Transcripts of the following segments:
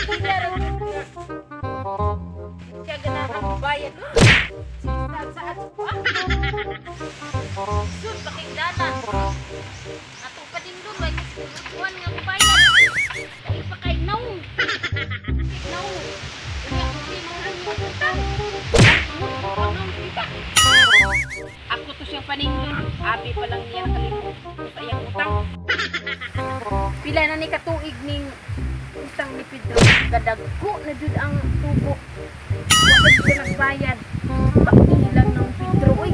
Pila ra nga. Siya ganahan bayad. Saad ko ah. Sud pakingdanan. Atong panindon way kuan nga bayad. Dai pa kay naong. Naong. Unya di man ang utang. Ako to siyang panindon. Abi pa lang niya nakalimot sa iyang utang. Pila na ni katuig ning utang ni Pedro. Kadagko na jud ang tubo. Wa pa jud nagbayad. Pakilang ng Pedro oy.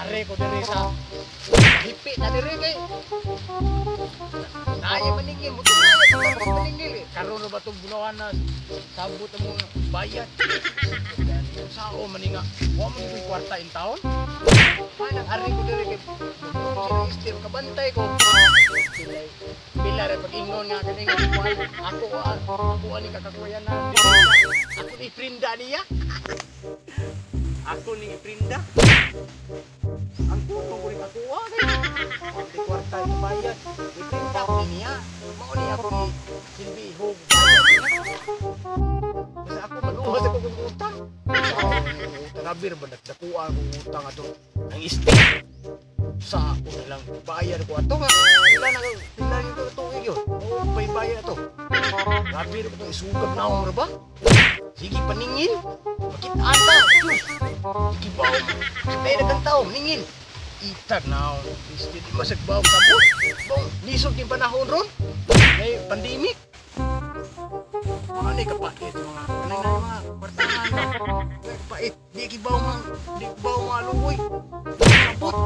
Are ko diri sa hipi na diri kay. Naaya maningil mo tunay maningil. Karon ba tong bunuan na sabot ang mga bayad. Sao maninga, wa man koy kwarta in taon. Manang are ko diri kay sila kabantay ko. Pila ra pag-ingon nga kani nga ako ako ani kakakuyanan. Ako ni prinda niya. Ako ni prinda. Ang tutong ko rin ako kay. Ang kwarta ito bayad. Iprinda ko niya. Mao ni ako ni silbi hog bayad niya. Basta ako maluwas ako kung utang. Utang abir ba nagdakuha akong utang ato ang istik. Sa ako na lang bayad ko ato nga. Pila na pila nito tuig yun. Oo, bayad ato. Grabe ra ba itong isugag na ra ba? Sige, paningil. Makitaan ta. Sus. Ikibaw. May dagang tao, maningil. Itag na. Di masagbaw ka po. Bong, lisod yung panahon ron. May pandemic. Ano yung kapait mga kanang na mga kwartahan ba? May kapait. Di kibaw mga, di kibaw mga luoy. Sabot.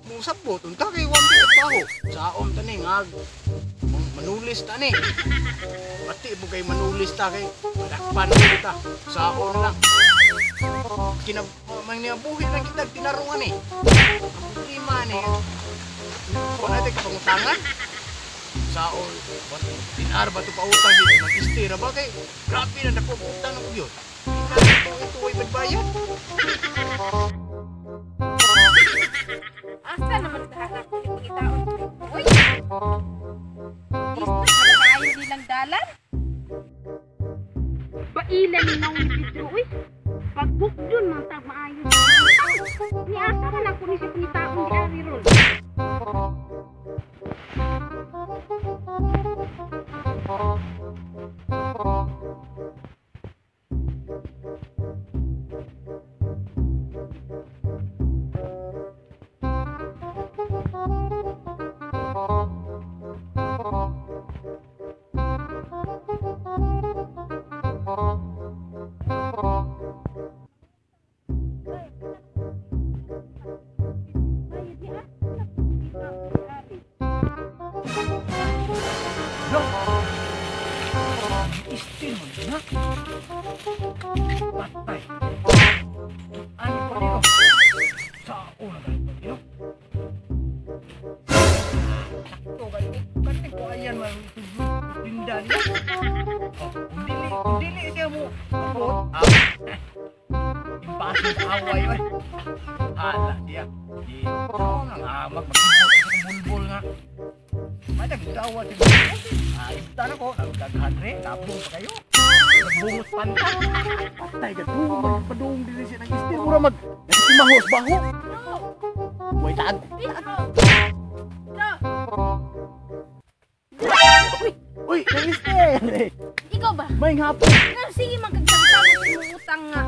Musabot. Unta kay wambi at baho. Saom tani nga. Manulis tani. Pati mo kay manulis ta kay madakpan mo ta. Saon lang. Kinab mangiabuhi lang kita tinarungan eh. Ang problema ni wala tayo kapangutangan. Saon tinar ba to pautang dito mag-istira ba kay grabe na dako utang ng yun. Ito ay magbayad. Asa naman kahanap ko pagitaon? Uy. Listo na kayo nilang dalan. Baila ni naong ni Pedro uy. Pagbukdon man tag maayo. Ni asa man ako ni siya pangitaon di ari ron. No. Istil man na. Patay. Ano pa nilo? Sao na ganito nilo? Sakto kayo. Kasi ko ayan man tinda niya. Oh, kung dili siya mo abot. Impasin sa away oy. Hala siya. Di tao nga nga magmagibot sa bulbul nga. Madag dawa si Ay, tara ko, nagdaghan re, labong pa kayo. Nagbungot panta. Patay ka doon, magpadung din siya ng istil. Mura mag, nagtimahos baho. Way taag. Uy, Uy, nang istil. Ikaw ba? May hapon. Nga, sige, magkagtagtago sa imong utang nga.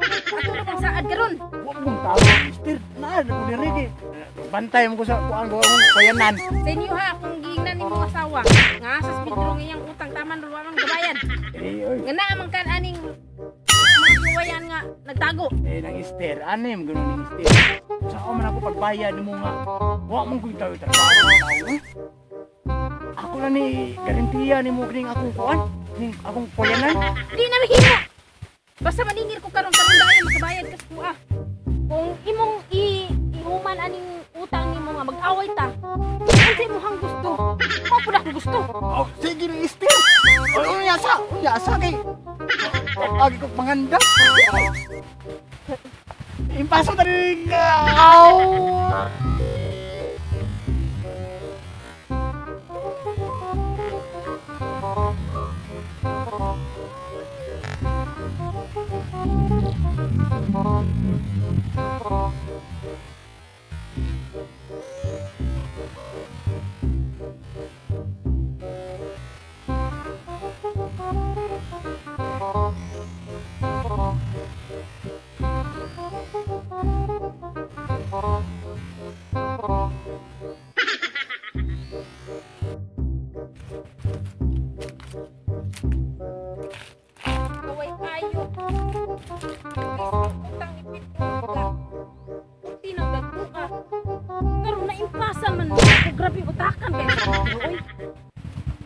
Ato na kang saad karon. Wa mong tao, istil. Naan ko diri kay. Bantay mo ko sa kuan ko akong kuyanan. Sa inyo ha, kung giingnan nimong asawa, nga sa Pedro nga iyang utang taman ruwa mang gabayan. Eh, oy. Nga naa man kan aning mga kawayan nga nagtago. Eh, nang istil. Anim, ganun ning istil. Sao man ako pagbayad nimo nga. Wa man ko'y tayo trabaho tao. Eh. Ako lang ni garantiya nimo kining akong kuan, ning akong kuyanan. Di na mahimo. Basta maningil ko karon karon dayon makabayad ka sa kuha. Kung imong ihuman aning utang nimo nga mag-away ta. Unsa imong gusto? Mao pud akong gusto. Oh, sige ni istil. Oy, unya sa kay. Agi ko panganda. Impaso ta rin. Aw!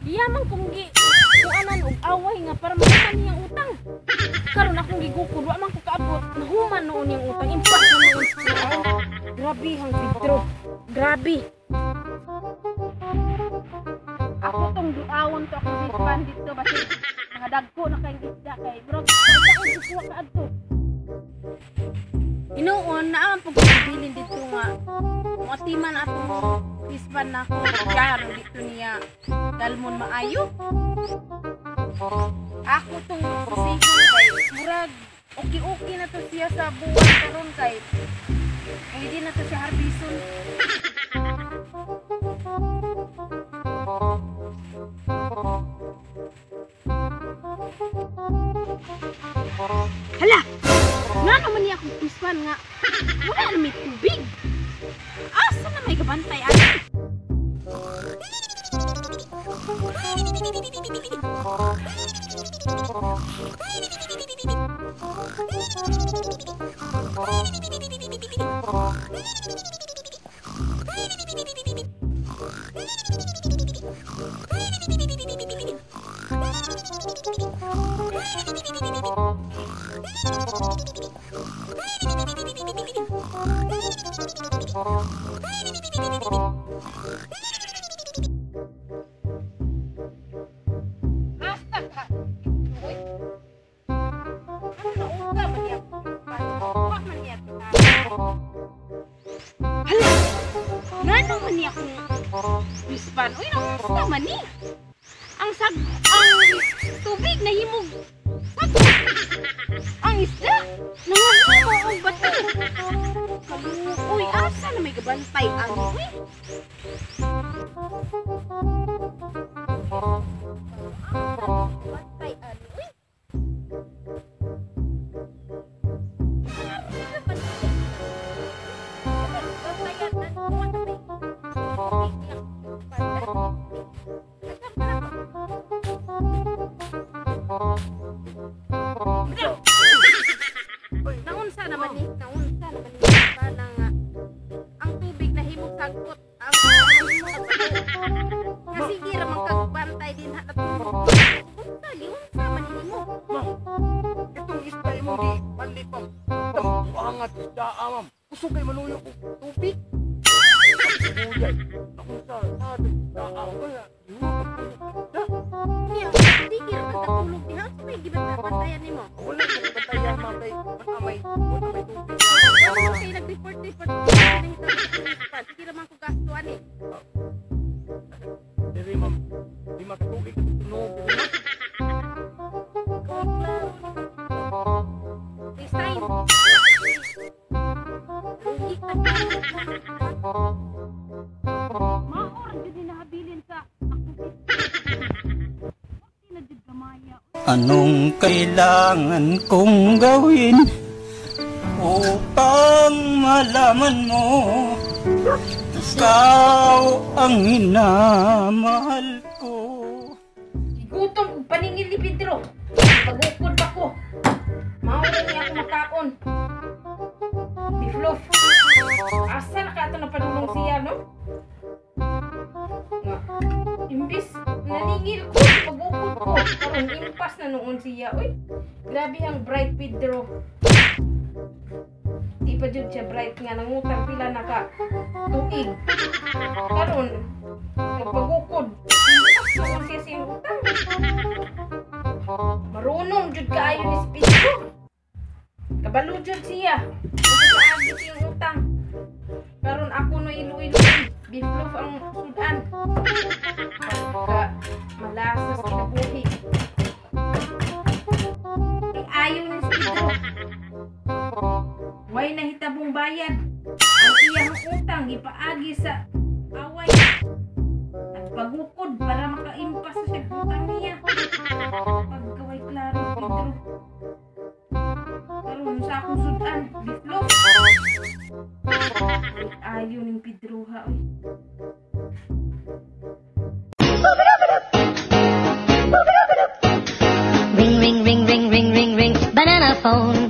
Iya man kung gi kuanan og away nga para mahuman niyang utang. Karon akong gigukod, wa man ko kaabot, nahuman noon niyang utang, impas na noon siya. Grabe hang Pedro. Grabe. Ako tong duawon to akong hispan dito basi mga dagko na kayong isda kay bro. Taon kuha ka adto. Inuon naa man pud bilin dito nga moatiman atong hispan na ako garo dito niya dalmon maayo. Ako tong sisihon kay murag okay-okay na to siya sa buwan karon kay pwede na to siya harbison. Hala! Nga naman niya akong pispan nga wala na may tubig. Asa na may gabantay ani? Asa ka? Uy. Ano na uga man niya? Wa man niya. Hala! Ngano man niya akong pispan? Uy, naunsa man ni? Ang tubig nahimog sagot. Ang isda nangahimo og bato. Kaluoy, asa na may gabantay ani? Uy. Bantay ani, uy. Naunsa naman ni, para nga ang tubig na himog sagkot ang nga sige ra man kagbantay din ha natulog. Unsa giunsa man nimo? Ma'am, itong isda imong gi panlit, ma'am. Tambuangat isda, ma'am. Kusog kay manuyo og tubig. Buyay. Naunsa sa isda, kaya isda. Niya, sige ra man katulog diha. Unsa may gibantayan nimo? Wala ko bantayan, ma'am, kay wala may tubig. Wala kay nag-report report nahitabo. Sige ra man ko gasto ani. Diri, ma'am, di makatuig tunog. Resign. Lugi ka. Maor jud ni nahabilin sa akong na jud gamaya. Anong kailangan kong gawin upang malaman mo ikaw ang minamahal ko? Gigutom kog paningil ni Pedro. Pagukod pa ko. Mao na niya ako makaon. Biflof. Asa na ka ato na padulong siya, no? Nga. Imbis naningil ko, pagukod ko. Karon impas na noon siya. Uy, grabe ang bright Pedro. Di pa jud siya bright nga nangutang pila na ka tuig. Karon nagpagukod. Impas noon siya sa iyang utang. Marunong jud kaayo ni si Pedro. Kabalo jud siya. Nagpaagi siyang utang. Karon ako no ilo-ilo. Biflof ang sudan. Pagka malasas kinabuhi. Ay, ayaw ni si Pedro. Way nahitabong bayad. Ang iyang utang gipaagi sa away. Nagpagukod para makaimpas sa siyang utang niya. Pagkaway klaro, Pedro. Karon sa akong sudan, biflof. Ayaw ning Pedro ha, oy. Ring, ring, ring, ring, ring, ring, ring, banana phone.